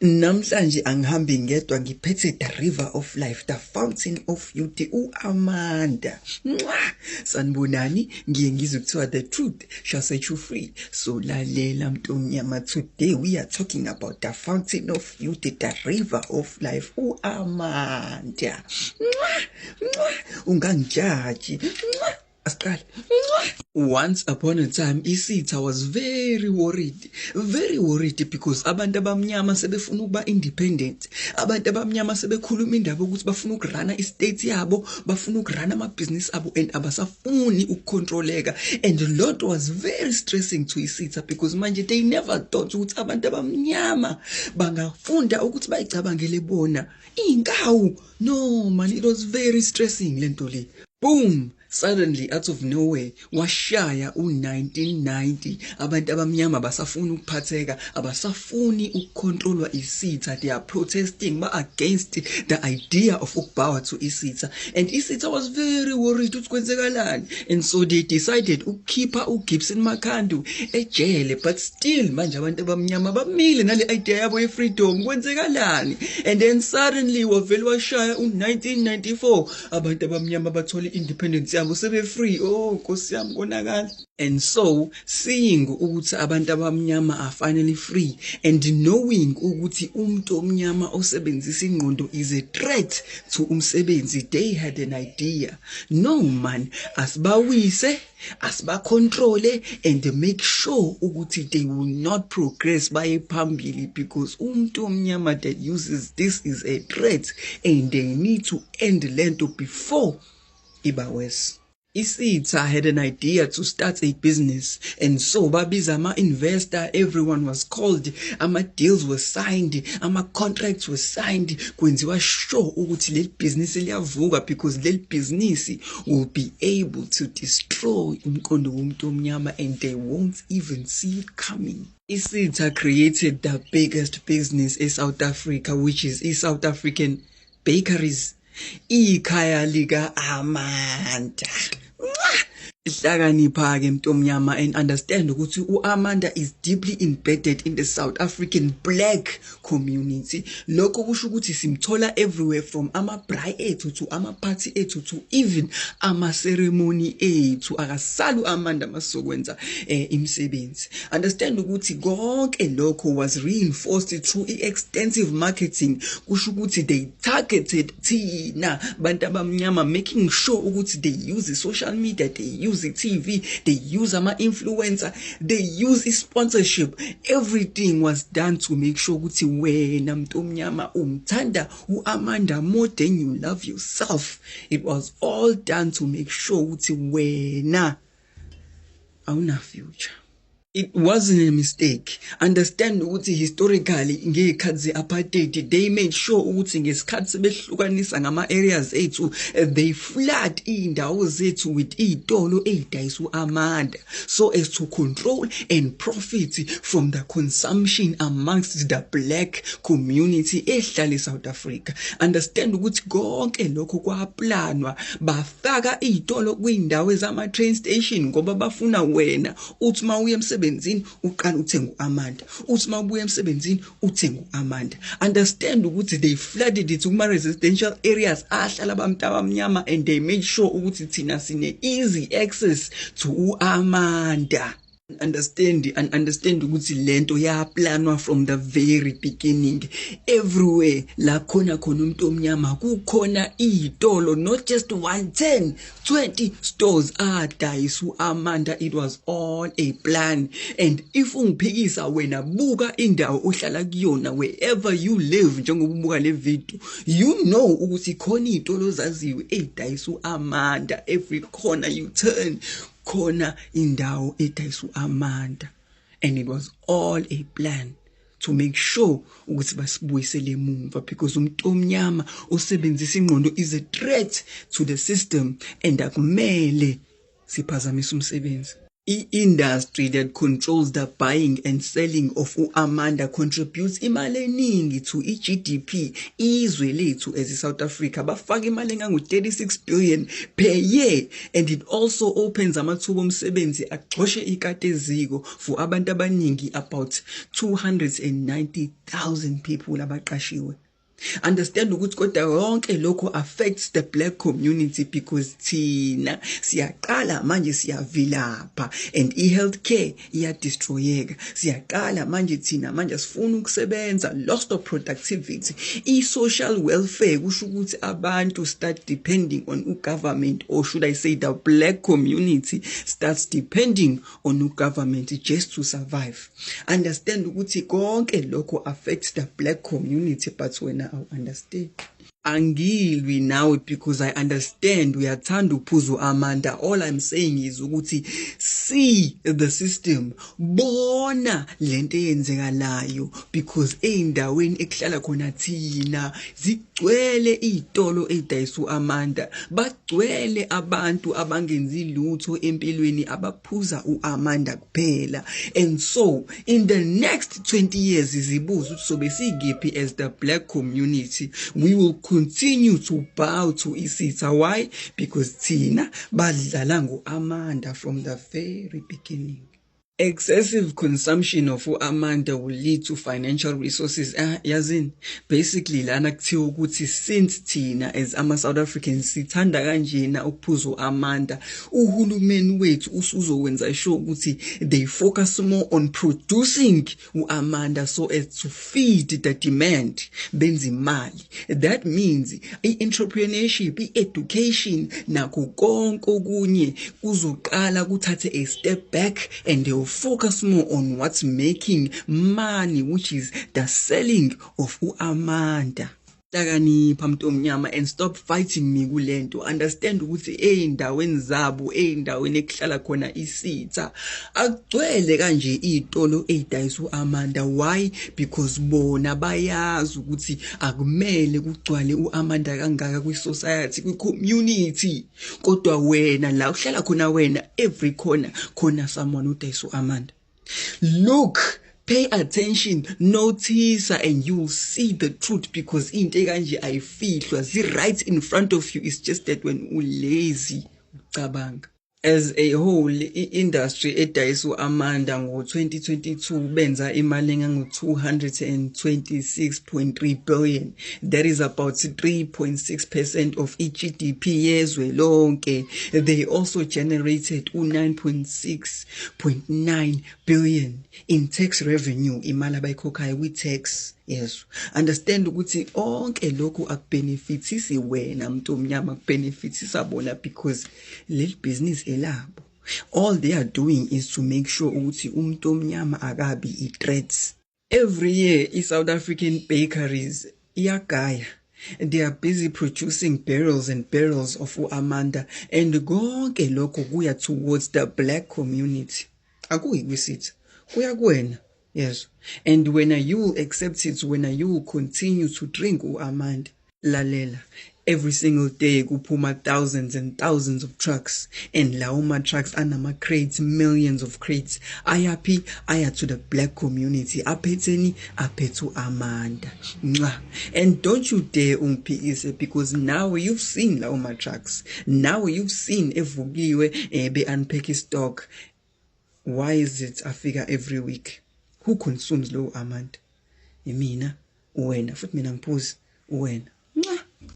Namhlanje angihambi ngedwa, ngiphethe the river of life, the fountain of youth, u-Amanda. Mwah! Sanibonani, ngiye ngizwe kuthiwa the truth shall set you free. So lalela mntomnyama, today we are talking about the fountain of youth, the river of life, u-Amanda. Mwah! Mwah! Ungangijaji. Mwah! Asiqale. Once upon a time isitha was very worried, very worried because abantu abamnyama sebefuna ukuba independent. Abantu abamnyama sebekhuluma indaba ukuthi bafuna ukurana istate yabo, bafuna ukurana amabhizinisi abo and abasafuni ukucontroleka. And lot was very stressing to isitha because manje they never thought ukuthi abantu abamnyama bangafunda ukuthi bayicabangele bona. Inkawu. No man, it was very stressing lento le. Boom! Suddenly out of nowhere washaya u-1990. Abantu abamnyama basafuna ukuphatheka, abasafuni ukucontrolwa isitha. They are protesting, ba against the idea of ukubawa to isitha. And isitha was very worried ukuthi kwenzekalani. And so they decided ukukhipha uGibson Makandu ejele, but still manje abantu abamnyama bamile nale idea yabo ye-freedom, kwenzekalani? And then suddenly wavele washaya u-1994, abantu abamnyama bathola i-independence yabo, sebe-free. Oh Nkosi yami, konakala. And so seeing ukuthi abantu abamnyama are finally free and knowing ukuthi umuntu omnyama osebenzisa ingqondo is a threat to umsebenzi, they had an idea. No man, asibawise, asibacontrole and make sure ukuthi they will not progress baye phambili, because umuntu omnyama that uses this is a threat and they need to end lento before iba worse. Isitha had an idea to start a business, and so babiza ama-investor, everyone was called, ama-deals were signed, ama-contracts were signed, kwenziwa sure ukuthi leli business liyavuka because leli business will be able to destroy umqondo womuntu omnyama and they won't even see it coming. Isitha created the biggest business in South Africa, which is i-South African Bakeries, ikhaya lika-Amanda. Hlakanipha-ke mntomnyama and understand ukuthi u-Amanda is deeply embedded in the South African black community. Lokho kusho ukuthi simthola everywhere, from ama-braai ethu to ama-party ethu to even ama-ceremony ethu. Akasali u-Amanda masizokwenza imisebenzi. Understand ukuthi konke lokho was reinforced through i-extensive marketing. Kusho ukuthi they targeted thina bantu abamnyama, making sure ukuthi they use i-social media, they use i-TV, they use ama-influencer, they use i-sponsorship. Everything was done to make sure ukuthi wena mntu omnyama umthanda u-Amanda more than you love yourself. It was all done to make sure ukuthi wena awuna future. It wasn't a mistake. Understand ukuthi historically ngey'khathi ze-apartheid they made sure ukuthi ngesikhathi sebehlukanisa ngama-areas ethu, they flood iy'ndawo zethu with iy'tolo ey'dayisa u-Amanda so as to control and profit from the consumption amongst the black community ehlala e-South Africa. Understand ukuthi konke lokho kwaplanwa, bafaka iy'tolo kwiy'ndawo ezama-train station ngoba bafuna wena uthi uma uya emsebenzini uqala uthenga u-Amanda, uthi uma ubuya emsebenzini uthenga u-Amanda. Understand ukuthi they flooded it kuma-residential areas ahlala abantu abamnyama and they made sure ukuthi thina sine easy access to u-Amanda. Understand and understand ukuthi lento yaplanwa from the very beginning. Everywhere la khona khona umuntu omnyama kukhona iy'tolo, not just 1, 10, 20 stores adayisa u-Amanda. It was all a plan, and if ungiphikisa wena, buka indawo ohlala kuyona, wherever you live. Njengoba ubuka le video, you know ukuthi khona iy'tolo zaziwe ey'dayisa u-Amanda. Every corner you turn, khona indawo edayisa u-Amanda, and it was all a plan to make sure ukuthi basibuyisele emumva, because umuntu omnyama osebenzisa ingqondo is a threat to the system and akumele siphazamise umsebenzi. I-industry that controls the buying and selling of u-Amanda contributes imali eningi to i-GDP izwe lethu as i-South Africa. Bafaka imali engango-36 billion per year, and it also opens amathuba omsebenzi agxoshe ikati eziko for abantu abaningi, about 290,000 people abaqashiwe. Understand ukuthi kodwa yonke lokho affects the black community because thina siyaqala manje siyavilapha and i-healthcare iyadestroyeka. Siyaqala manje thina manje sifuna ukusebenza, loss of productivity. I-social welfare kusho ukuthi abantu start depending on u-government, or should I say the black community starts depending on u-government just to survive. Understand ukuthi konke lokho affects the black community, but wena awu-understand. Angilwi nawe because I understand uyathanda ukuphuza u-Amanda. All I'm saying is ukuthi see the system, bona lento eyenzekalayo, because ey'ndaweni ekuhlala khona thina zigcwele iy'tolo ey'dayisa u-Amanda, bagcwele abantu abangenzi lutho empilweni abaphuza u-Amanda kuphela. And so in the next 20 years, zibuza ukuthi sobe sikephi as the black community. We will continue to bow to isitha. Why? Because thina badlala ngo-Amanda from the very beginning. Excessive consumption of u-Amanda will lead to financial resources. Yazini, basically lana kuthiwa ukuthi since thina as ama-South Africans sithanda kanjena ukuphuza u-Amanda, uhulumeni wethu usuzokwenza sure ukuthi they focus more on producing u-Amanda so as to feed the demand, benze imali. That means i-entrepreneurship, i-education nakho konke okunye kuzoqala kuthathe a step back, and they will focus more on what's making money, which is the selling of u-Amanda. Hlakanipha, mntu omnyama, and stop fighting me kulento. Understand ukuthi ey'ndaweni zabo, ey'ndaweni ekuhlala khona isitha, akugcwele kanje iy'tolo ey'dayisa u-Amanda. Why? Because bona bayazi ukuthi akumele kugcwale u-Amanda kangaka kwi-society, kwi-community. Kodwa wena la uhlala khona wena, every corner khona someone udayisa u-Amanda. Look, pay attention, notice, and you will see the truth, because into ekanje ayifihlwa, zi-right in front of you. It's just that when u-lazy ucabanga. As a whole, i-industry edayisa u-Amanda ngo-2022 benza imali engango-226.3 billion. That is about 3.6% of i-GDP yezwe lonke. They also generated u-9.6.9 billion in tax revenue, imali abayikhokhayo kwi-tax. Yes, understand ukuthi onke lokhu akubenefithisi wena muntu omnyama, kubenefithisa bona because leli business elabo. All they are doing is to make sure ukuthi umuntu omnyama akabi i-threat. Every year i-South African Bakeries iyagaya. They are busy producing barrels and barrels of u-Amanda, and konke lokho kuya towards the black community. Akuyi kwisitha, kuya kuwena. Yes, and when you will accept it, when you will continue to drink u-Amanda. Lalela, every single day kuphuma thousands and thousands of trucks, and lawo ma-trucks anama-crates, millions of crates. Ayaphi? Aya to the black community. Aphetheni? Aphethe u-Amanda. Nxa, and don't you dare ungiphikise, because now you've seen lawo ma-trucks, now you've seen evukiwe be-unpack stock. Why is it afika every week? Who consumes lowo Amanda? Imina, wena futhi. Mina ngiphuzi, wena.